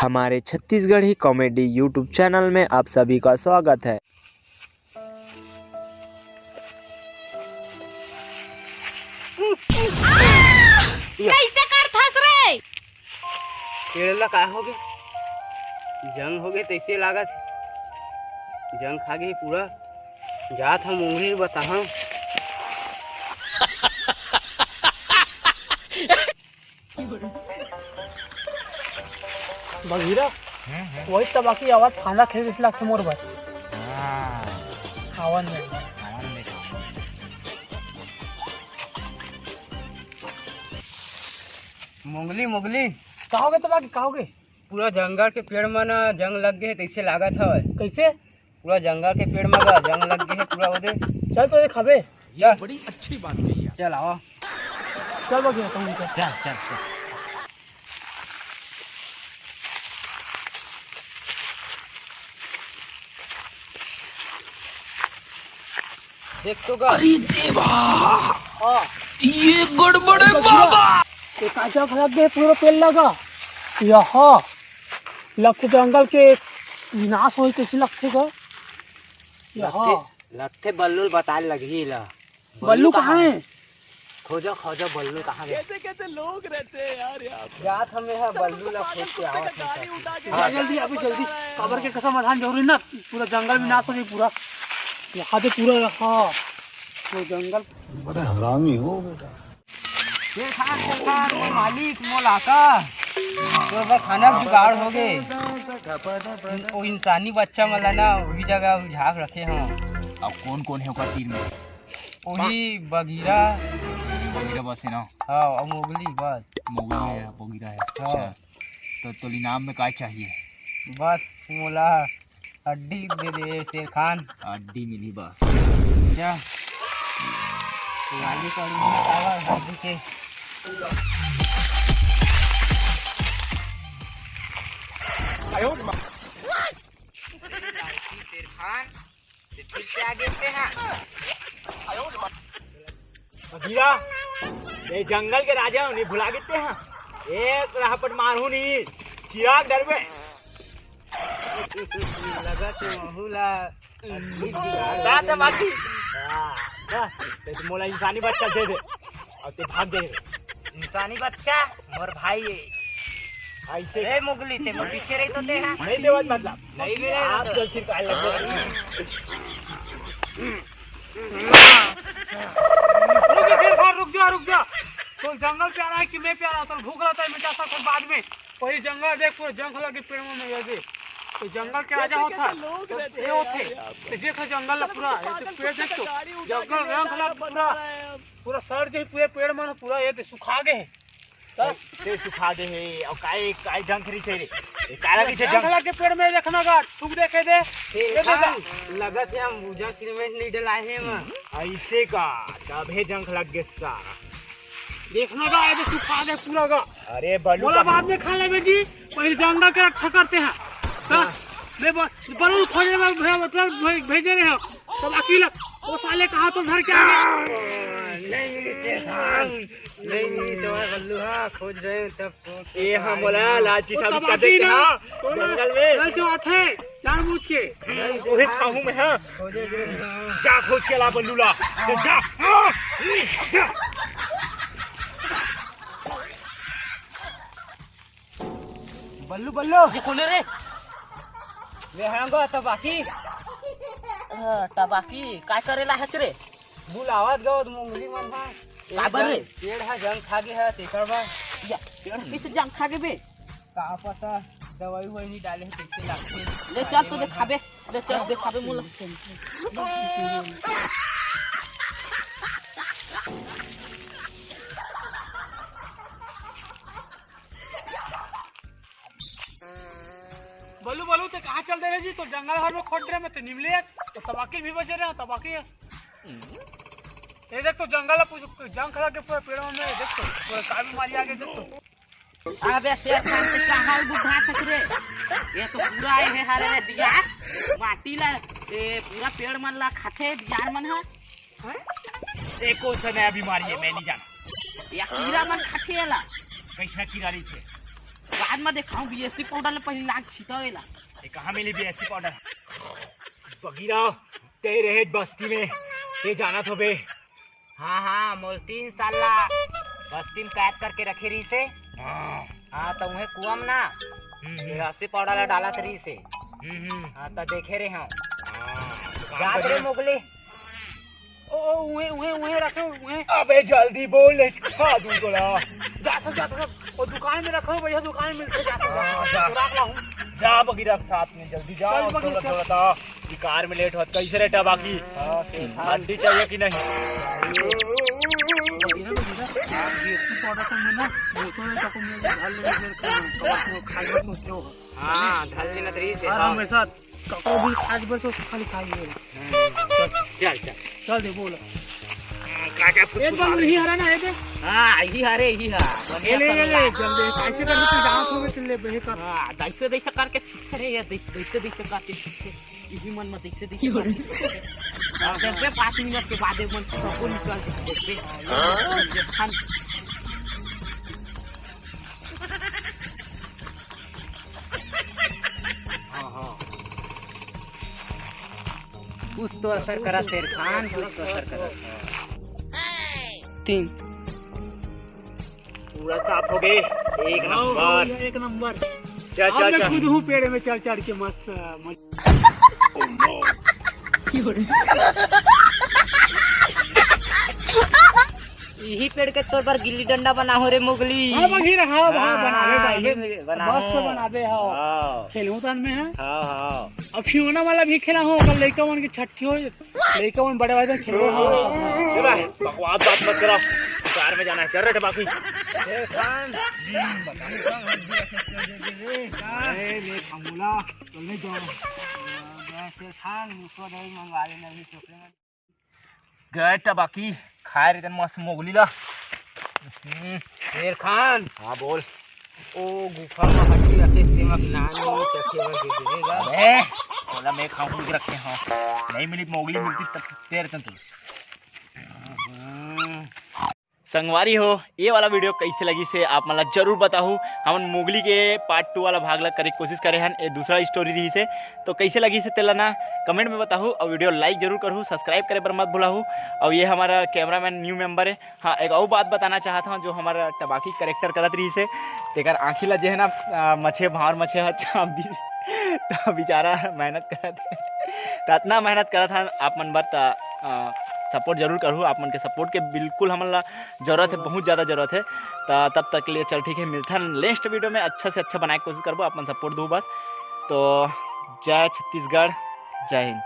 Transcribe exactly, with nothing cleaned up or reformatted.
हमारे Chhattisgarhi comedy YouTube channel में आप सभी का स्वागत है। कैसे करथस रे? पेड़ ला का होगे? जंग होगे तइसे लागत। जंग खा गे पूरा। जात हम उंगली बताहूं। बघीरा, हम्म, हम्म। वही तबाकी आवाज फांदा खेल इसला के मोर बर। हाँ। खावन में। खावन में। Mowgli, Mowgli. का होगे तबाकी, का होगे? पूरा जंगल के पेड़ मन जंग लग गे हे, तइसे लागत हवय। कइसे? पूरा जंगल के पेड़ म गा जंग लग गे हे पूरा ओदे। चल तो ये खाबे। चल। बड़ी अच्छी बात कही यार। चल आवा। चल बघीरा, तुम चल। चल, चल, चल। देख तो गा। अरे देवा। हाँ। ये गड़बड़ है बघीरा। बाबा। ये काचा खलक गए पूरा पेड़ लगा। यहाँ। लगथे जंगल के विनाश होई कइसे लगथे गा? यहाँ। लगथे, लगथे बल्लू ल बताए लगही ला। बल्लू कहाँ हे? खोजो, खोजो बल्लू कहाँ हे? कैसे कैसे लोग रहते हैं यार यहाँ पे। जात हमें है सब बल्लू लोग ला पागल खोज के कुत्ते का आवत है गाड़ी सब। उठा के हाँ। जा जल्दी, अभी जल्दी। काबर के कसम अधान जरूरी ना, पूरा जंगल विनाश हो जाए पूरा। यहाँ पे पूरा, हाँ, वो जंगल। बड़ा हरामी हो बेटा। शेर खान, शेर खान, मोर मालिक, मोर लाका, तोर बर खाना के जुगाड़ हो गे। वो इंसानी बच्चा मन ला ना, वही जगह उलझा के रखे हंव। अब कौन कौन हे ओकर टीम में? वही बघीरा। बघीरा बस हे ना? हाँ, और मोगली बस। मोगली हे, बघीरा हे। हाँ। अच्छा, तो तोर इनाम में का चाहिए? बस मोला हड्डी दे दे शेर खान। हड्डी मिली बस। जा। लाली पड़ी है काला हड्डी के। शेर खान, ये फिर क्या गिरते हैं? बघीरा, ये जंगल के राजा हूँ, नहीं भुला गिरते हैं। एक राहपट मारू नहीं, चिराग डरबे। लगा तो महू ला। का तबाकी? हाँ, जा, ते तो मोला इंसानी बच्चा दे दे। और ते भाग दे। इंसानी बच्चा, मोर भाई है। ऐसे ए मोगली, ते मोर पीछे रही तो ते है। नहीं देवत मतलब। नहीं दे रहे आप तो। चल फिर काहे लग गए? रुक जा, शेर खान, रुक जा, रुक जा। तो जंगल प्यारा है कि मैं प्यारा? तो भूख लगता है, मैं जाता था बाद में। वही जंगल देख, पूरा जंग लगे पेड़ में, ये देख। तो जंगल के राजा होता, तो ये होते। तो देख जंगल ला पूरा, ये तो पेड़ देख तो, जंगल रंग ला पूरा, पूरा सड़ जाए, पूरे पेड़ मन पूरा ये तो सुखा गए। तो से सुखा दे हे, और काय, काय जंग खरी से रे? ये काय लगी थे जंग जंग? लगे पेड़ में देखना गा, सुख देखे दे। ये ये देखा, लगत है हम उजा सीमेंट नहीं डलाए हैं हम। ऐसे का, तबे जंग लग गए सारा। देखना गा, ये तो सुखा दे पूरा गा। अरे बल्लू बोला का बाद में खा लेबे जी, पहले जंगल के रक्षा करते हैं। हाँ, मैं ब-, बल्लू खोजने में भे-, मतलब भे-, भेजे रहे हो, तब अकेला वो साले कहा तो घर के आगे। नहीं मिली शेर खान, नहीं मिली तुम्हारा बल्लू, हाँ, खोज रहे हो तब। ये हाँ, बोला, लालची वो साबित तब कर आती देते ना, हाँ, वो ना, जंगल में। लालची बात है, जानबूझ के। वही खाऊं मैं, हाँ। खोजे, खोजे, हाँ। जा खोज के ला बल्लू ला, जा, जा। बल्लू, बल्लू। ये कोने रे? ले हाँ गो, तबाकी। अ, तबाकी, काय करेला हच रे? बुलावत गो, मुंगली मन हा। काबर रे? पेड़ हा जंग खा गे हा, तेकर बर। या, पेड़ कैसे जंग खा गे बे? का पता, दवाई ववाई नहीं डाले है, कैसे लागथे। ले चल तो देखाबे, ले चल देखाबे मोला। बल्लू, बल्लू, ते कहाँ चल दे रहे जी? तो जंगल हर में खोट रहे, मैं ते निमले, तो तबाकी भी बचे रहे, तबाकी है। ये देख तो जंगल है, पूछ, जंग खड़ा के पूरा पेड़ों में, देख तो, पूरा का बीमारी आ गई, देख तो। अबे शेर खान के कहाँ बुढ़ा तक रे? ये तो पूरा आए है हरे रे दियार, माटी ला, ए, पूरा पेड़ मन ला खाथे दियार मन है। ये कौन सा नया बीमारी है, मैं नहीं जाना। या कीड़ा मन खाथे ला। कैसा कीड़ा रही थे? का मैं देखाऊं, बीएससी पाउडर ले पहले लाग छिटावेला। ये कहाँ मिली बीएससी पाउडर? बगीरा, ते रहे बस्ती में, ये जानत होबे। हाँ, हाँ, मोर तीन साल ला बस्ती में कैद करके रखे रहिसे। हाँ। हाँ, तो उहे कुआं में ना, हम्म, हम्म। बीएससी पाउडर ला डालत रहिसे। हम्म, हम्म। हाँ, तो देखे रहे हम। हाँ, दुकान जात पर रे है। मोगली। ओ, ओ, उहे, उहे, उहे रखे, उहे। अबे जल्दी बोल, नहीं खा दूं तोला। जा सब, जा सब, वो दुकान में रखो भैया, दुकान में मिलते, जा सब, जा हाँ, सब, जा। राख लाऊं। जा बगीरा के साथ में, जल्दी जा, चल बगीरा, थोड़ा, चल। थोड़ा सा। ये कार में लेट होत, कैसे रे टबाकी? हाँ, ठीक है। हड्डी चाहिए कि नहीं? बगीरा, बगीरा, ये अच्छी प्रोडक्ट में ना, वो तो नहीं, तो को मैं घर ले, ले, ले, कवर को खाई में तो क्यों हो? हाँ, घर ले ना तो रही से, और हाँ। हमेशा कको भी खास बर तो खाली खाई है। चल, चल। चल दे, बोल। काका फुट एक बार फुट। नहीं हरा ना, ये दे। हाँ, यही हरे, यही हा। ये ले, ये ले, जल्दी। ऐसे करके तू जाओ, थोड़े से ले, बेहतर। हाँ, दैसे, दैसे करके सीखे रे, ये दैसे, दैसे, दैसे करके सीखे। इसी मन में दैसे, दैसे करके सीखे। और देखबे, पाँच मिनट के बाद एक मन सबको निकल जाए, देखबे। हाँ? हाँ, हाँ। कुछ तो असर करा शेर खान, कुछ तो असर करा। तीन। पूरा साफ हो गए, एक हाँ, नंबर। हाँ, एक नंबर। चल, अब चल, मैं चल। खुद हूँ पेड़ में चढ़ चढ़ के मस्त, मस्त। यही पेड़ के तोर बर गिल्ली डंडा बना हो रे मोगली। हाँ, बघीरा, हाँ, हाँ, हाँ, बनाबे, हाँ, बनाबे। यही बना मस्त हो। बनाबे, हाँ। हाँ। खेलहूँ तन में, हाँ। हाँ, हाँ। अब खिलौना वाला भी खेला हो, अगर लइका मन के छट्ठी हो, लइका मन बड़े वाले खेलो हो। चल भाई, बकवास बात मत करो। कार में जाना है, चल रे टबाकी। ए खान। ए, ले खामूला, चल नहीं जाओ। ए खान, मुझको दही मंगवा लेना, अभी चॉकलेट। गए टबाकी खाए रहितन मस्त मोगली ला। हम्म, शेर खान। हाँ, बोल। ओ गुफा में हड्डी रखे, तेमा के नानी चखे बर दे देगा। अबे, बोला मैं खाऊं के रखे, हाँ। नहीं मिली, मोगली मिलती तब तेरे तन तू। हम्म। संगवारी हो, ये वाला वीडियो कैसे लगिसे आप मन ला जरूर बताहू। हमन मोगली के पार्ट टू वाला भाग ला करे के कोशिश करे हन, ये दूसरा स्टोरी रहिसे। तो कैसे लगिसे तेला ना कमेंट में बताहू, और वीडियो लाइक जरूर करहू, सब्सक्राइब करे बर मत भुलाहू। और ये हमारा कैमरामैन न्यू मेंबर है। हाँ, एक और बात बताना चाहत हूँ, जो हमारा टबाकी कैरेक्टर करत रहिसे, तेकर आँखी ला जे है ना, आ, मछे, भांवर मछे ह चाप दी, तो बेचारा मेहनत करत है, तो इतना मेहनत करत हन आप मन बर, त सपोर्ट जरूर करहू। आप मन के सपोर्ट के बिल्कुल हमन ला जरूरत है, बहुत ज़्यादा जरूरत है। त तब तक के लिए चल ठीक है, मिलथन नेक्स्ट वीडियो में अच्छा से अच्छा बनाए के कोशिश करबो, आप मन सपोर्ट दू बस। तो जय छत्तीसगढ़, जय हिंद।